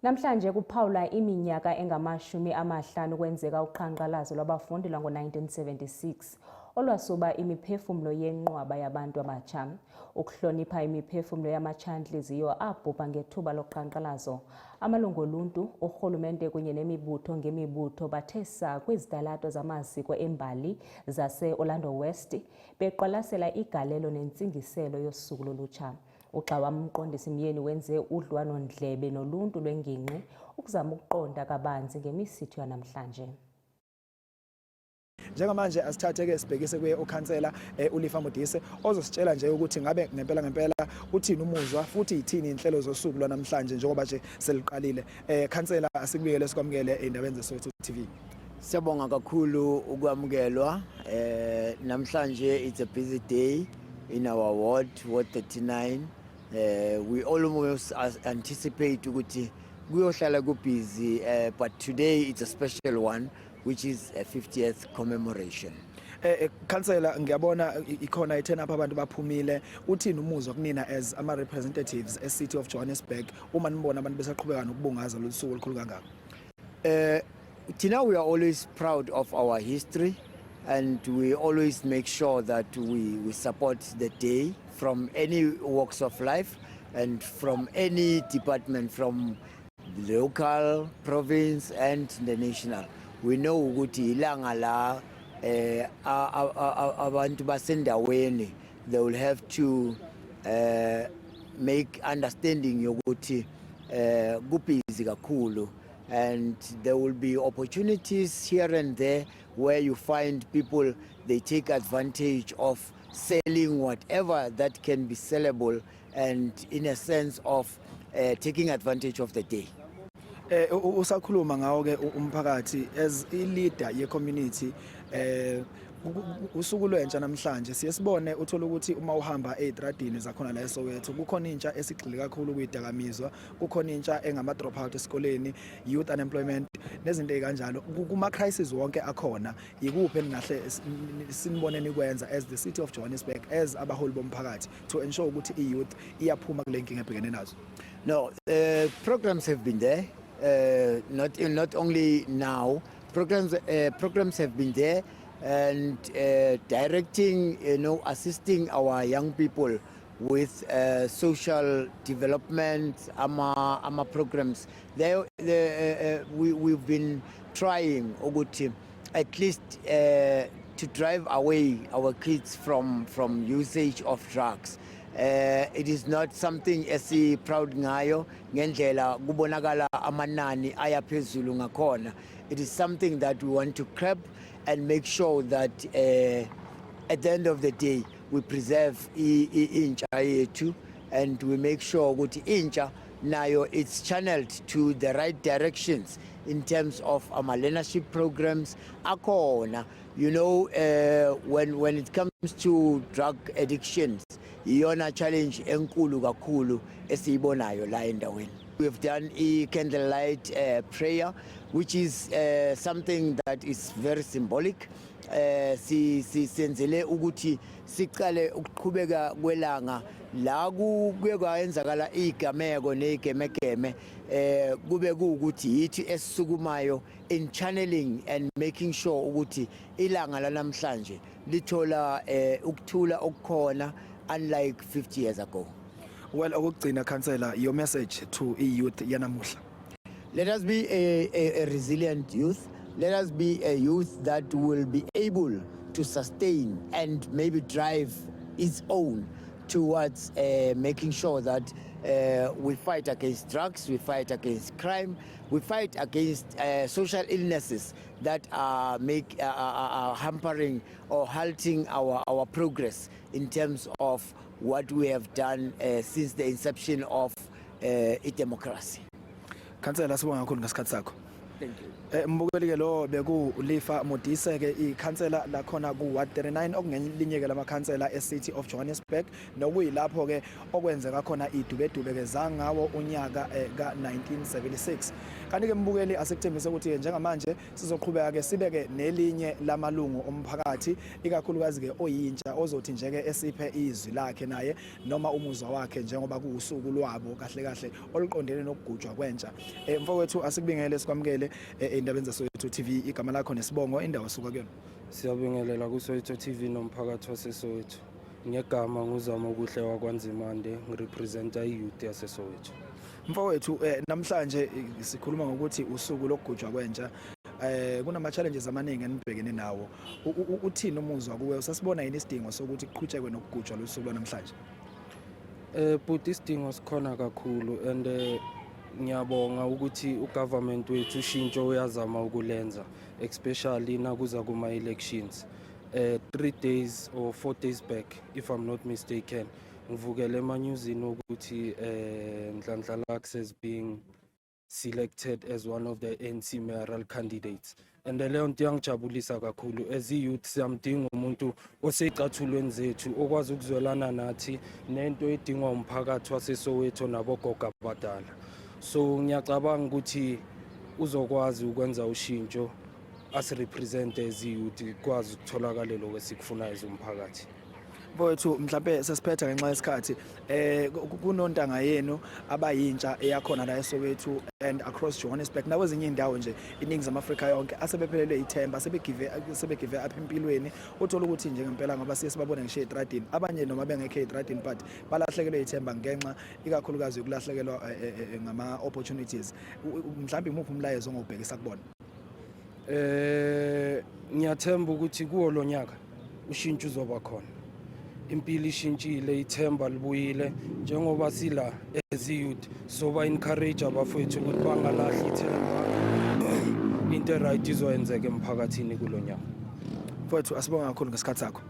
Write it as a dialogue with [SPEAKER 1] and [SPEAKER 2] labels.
[SPEAKER 1] Namhlanje kuphawula iminyaka engama-50 kwenzeka uqhankqalazo lwabafundi lwango-1976 olwasuba imiphefumlo yenqwaba yabantu abatsha. Ukuhlonipha imiphefumlo yamatshantliziyo abhubha ngethuba loqhankqalazo, amalungu oluntu, urhulumente kunye nemibutho ngemibutho bathe saa kwizitalato zamaziko embali zase-Orlando West beqwalasela igalelo nentsingiselo yosuku lolutsha. Ugxa wam uMqondisi Myeni wenze udliwano-ndlebe noluntu lwengingqi ukuzama ukuqonda kabanzi ngemisitho yanamhlanje.
[SPEAKER 2] Njengamanje asithathe ke sibhekise kuye ukhansela uLifa Modise ozositshela nje ukuthi ngabe ngempela ngempela uthini umuzwa futhi yithini inhlelo zosuku lwanamhlanje njengoba nje seliqalile. Khansela, asikubikele, sikwamukele ey'ndabeni zeSoweto TV.
[SPEAKER 3] Siyabonga kakhulu ukwamukelwa. Namhlanje it's a busy day in our ward, Ward 39. We almost anticipate ukuthi kuyohlala ku busy, but today it's a special one, which is a 50th commemoration.
[SPEAKER 2] Khansela, ngiyabona ikhona i-turn up, abantu baphumile. Uthini umuzwa kunina as ama representatives e City of Johannesburg uma nibona abantu besaqhubeka nokubungaza lolu suku olukhulu kangaka?
[SPEAKER 3] Thina, we are always proud of our history and we always make sure that we support the day from any walks of life and from any department, from the local, province and the national. We know ukuthi ilanga la abantu basendaweni, they will have to make understanding yokuthi kubhizi kakhulu and there will be opportunities here and there where you find people, they take advantage of selling whatever that can be sellable and in a sense of taking advantage of the day.
[SPEAKER 2] Usakhuluma ngawo ke umphakathi as i leader ye community, usuku lwentsha namhlanje, siye sibone uthola ukuthi uma uhamba ezitradini zakhona la eSoweto kukhona intsha esigxile kakhulu kuyidakamizwa, kukhona intsha engama drop out esikoleni, youth unemployment nezinto ezikanjalo. Kuma crisis wonke akhona, ikuphi eningahle sinibone nikwenza as the City of Johannesburg, as abaholi bomphakathi, to ensure ukuthi i-youth iyaphuma kule nkinga ebhekene nazo?
[SPEAKER 3] No, programs have been there. Not only now, programs have been there, and directing, assisting our young people with social development, ama programs. We've been trying ukuthi at least to drive away our kids from usage of drugs. It is not something esi proud ngayo ngendlela kubonakala amanani ayaphezulu ngakhona. It is something that we want to curb and make sure that at the end of the day we preserve intsha yethu and we make sure ukuthi intsha nayo it's channeled to the right directions in terms of ama learnership programs akhona. When it comes to drug addictions, iyona challenge enkulu kakhulu esiyibonayo la endaweni. We've done a candlelight prayer, which is something that is very symbolic. Si senzele ukuthi sicale ukuqhubeka kwelanga la kuke kwayenzakala igameko nezigemegeme, kube kuukuthi yithi esisukumayo in channeling and making sure ukuthi ilanga lanamhlanje lithola ukuthula okukhona, unlike 50 years ago.
[SPEAKER 2] Well, okugcina khansela, your message to i-youth yanamuhla?
[SPEAKER 3] Let us be a resilient youth. Let us be a youth that will be able to sustain and maybe drive its own towards making sure that we fight against drugs, we fight against crime, we fight against social illnesses that are hampering or halting our progress in terms of what we have done since the inception of democracy.
[SPEAKER 2] Khansela, sibonga kakhulu ngesikhathi sakho.
[SPEAKER 3] Thank you.
[SPEAKER 2] Mbukeli ke, lo beku Lifa Modise ke, ikhansela lakhona ku Ward 39, okungelinye ke lamakhansela e-City of Johannesburg, nokuyilapho ke okwenzeka khona idubedube ke zangawo unyaka ka-1976. Kanti ke mbukeli, asikuthembise ukuthi ke njengamanje sizoqhubeka ke sibeke nelinye lamalungu omphakathi, ikakhulukazi ke oyintsha, ozothi nje ke esiphe izwi lakhe naye noma umuzwa wakhe, njengoba kuwusuku lwabo kahle kahle oluqondene nokugujwa kwentsha. Mfowethu, asikubingele, sikwamukele ey'ndabeni zaSoweto TV. Igama lakho nesibongo, indawo osuka kuyona?
[SPEAKER 4] Siyabingelela kuSoweto TV nomphakathi waseSoweto. Ngegama nguzama ukuhle wakwaNzimande, ngirepresenta i-youth yaseSoweto.
[SPEAKER 2] Mfowethu, namhlanje sikhuluma ngokuthi usuku lokugujwa kwentsha. Kunama challenges amaningi enibhekene nawo. Uthini umuzwa kuwe? Usasibona yini isidingo sokuthi kuqhutshekwe nokugujwa losuku lwanamhlanje?
[SPEAKER 4] But isidingo sikhona kakhulu and ngiyabonga ukuthi ugovernment wethu ushintsho uyazama ukulenza, especially nakuza kuma elections. 3 days or 4 days back, if I'm not mistaken, ngivukele emanyuzini ukuthi Nhlanhla Lux has been selected as one of the ANC mayoral candidates, and leyo nto iyangijabulisa kakhulu. As i-youth siyamdinga umuntu oseyicathulweni zethu, okwazi ukuzwelana nathi nento edingwa umphakathi waseSoweto nabogogo abadala. So ngiyacabanga ukuthi uzokwazi ukwenza ushintsho, asirepresente as i-youth, kwazi ukutholakala lokho esikufunayo as umphakathi.
[SPEAKER 2] Mfowethu, mhlambe sesiphetha ngenxa yesikhathi, kunontanga yenu abayintsha eyakhona la eSoweto and across Johannesburg nakwezinye indawo nje iNingizimu Afrika yonke, asebephelelwe ithemba, sebegive up empilweni. Uthola ukuthi nje ngempela, ngoba siye sibabone ngisho ezitradini abanye, noma bengekho ezitradini, but balahlekelwe ithemba ngenxa ikakhulukazi yokulahlekelwa ngama opportunities. Mhlambe imuphi umlayezo ongawubhekisa kubona?
[SPEAKER 4] Ngiyathemba ukuthi kuwo lo nyaka ushintsho uzoba khona. Impilo ishintshile, ithemba libuyile. Njengoba sila as youth, soba encourage abafowethu ukuthi bangalahli ithemba. Into right izoyenzeka emphakathini kulo nyaka.
[SPEAKER 2] Mfowethu, asibonga kakhulu ngesikhathi sakho.